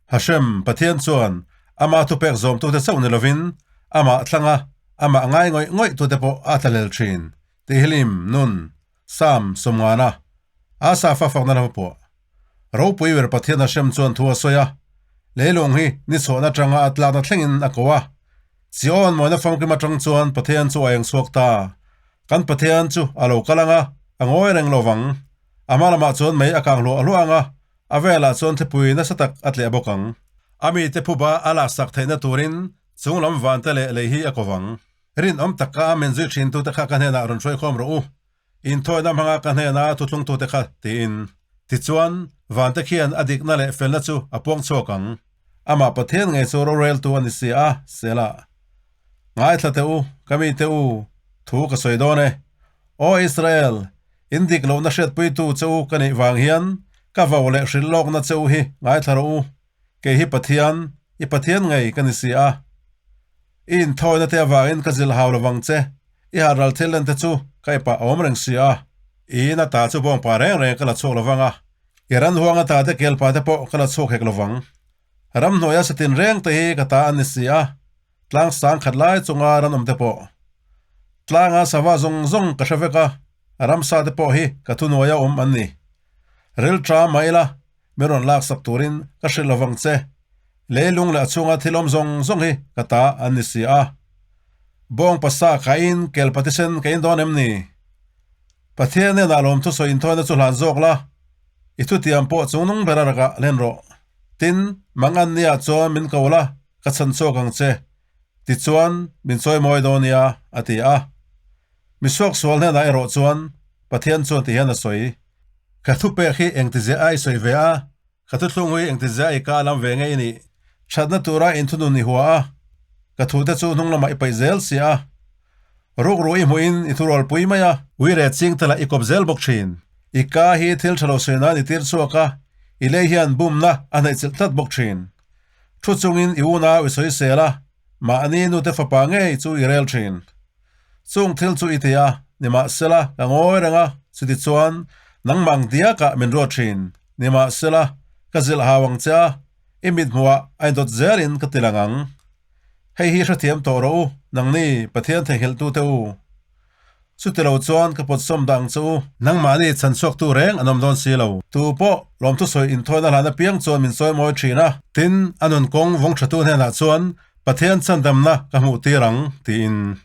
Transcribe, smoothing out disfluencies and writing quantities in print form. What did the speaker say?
Hashem, Pathian chuan ama thupek zawmtute chauh ni lovin amah thlanga amah ngai ngawih ngawih tute pawh a tlalel thin. Tehillim, Nun, Sam, Sawmngana, Asa fa fakna lama pawh. Ropui ber Pathian Hashem chuan thu a sawi a, leilung hi ni chhuahna atanga a tlakna thlengin a ko a. Zion mawina famkim atang chuan Pathian chu a eng chhuak ta. Kan Pathian chu a lo kal ang a, a ngawi reng lo vang. A hma lamah chuan mei a kang hluah hluah ang a, a velah chuan thlipui nasa tak a tleh bawk ang. A mite phuba a laksak theihna turin chunglam vante leh lei hi a ko vang. Rinawm taka a men zui thintute kha ka hnenah rawn hruaikhawm rawh u. Inthawina hmanga ka hnena thuthlungtute kha tiin. Tichuan, vante khian a dikna leh felna chu a puang chhuak ang. Amah Pathian ngei chu roreltu a ni si a, Selah. Ngaithla teh u, ka mite u, thu ka sawi dawn e. Aw Israel, in dik lohna hriatpuitu che u ka neih vang hian ka vau leh hrilh lawkna che u hi ngaithla rawh u. Kei hi Pathian, i Pathian ngei ka ni si a. I inthawina te avangin ka zilh hau lovang che, i harh ral thil len te chu ka epah a awm reng si a. I in ata chu bawngpa reng reng ka la chhuak lovang a, i ran huang ata te kelpa te pawh ka la chhuak hek lovang. Ramhnuaia satin reng te hi ka ta an ni si a, tlang sang khat lai chunga ran awm te pawh. Tlanga sava zawng zawng ka hre vek a, ramsa te pawh hi ka thuhnuaia awm an ni. Ril ṭa mah ila, min rawn laksak turin ka hrilh lovang che. Leilung leh a chhunga thil awm zawng zawng hi ka ta an ni si a. Bawng pasa kaiin kel patisen ka in dawn em ni? Pathian hnenah lawmthu sawi inthawina chu hlan zawk la, i thutiam pawh chungnung ber a rakah hlen rawh. Tin, mangan nia chuan min ko la, ka chhan chhuak ang che. Tichuan, min chawi mawi dawn nia, a ti a. Misuaksual hnenah erawh chuan Pathian chuan ti hian a sawi. Ka thupek hi engtizia a i sawi ve a, ka thuthlung hi engtizia i ka lam ve nge i nih? Thatna tura inthunun i hua a, ka thute chu hnung lamah i paih zel si a. Rukru i hmuhin i thurualpui mai a. Ui re ching te lah i kawp zel bawk thin. I ka hi thil tha lo sawi nan i tir chhuak a, i lei hian bumna a hnaihchilh tlat bawk thin. Thu chungin i unau i sawisel a, Mahni nute fapa ngei chu i rel thin. Chung thil chu i ti a, nimahsela ka ngawi reng a, chutichuan nangmah ang diakah min ruat thin. Nimahsela ka zilh hau ang che a, i mithmuhah a indawt zelin ka ti lang ang. Hei hi hrethiam tawh rawh u, nangni Pathian theihnghilhtute u. Chutilo chuan ka pawtsawm dah ang che u. Nangmahni chhan chhuaktu reng an awm dawn si lo. Tu pawh lawmthu sawi inthawina hlan apiang chuan min sawi mawi thin a. Tin, a nun kawng vawng thatu hnenah chuan Pathian chhandamna ka hmuh tir ang, tiin.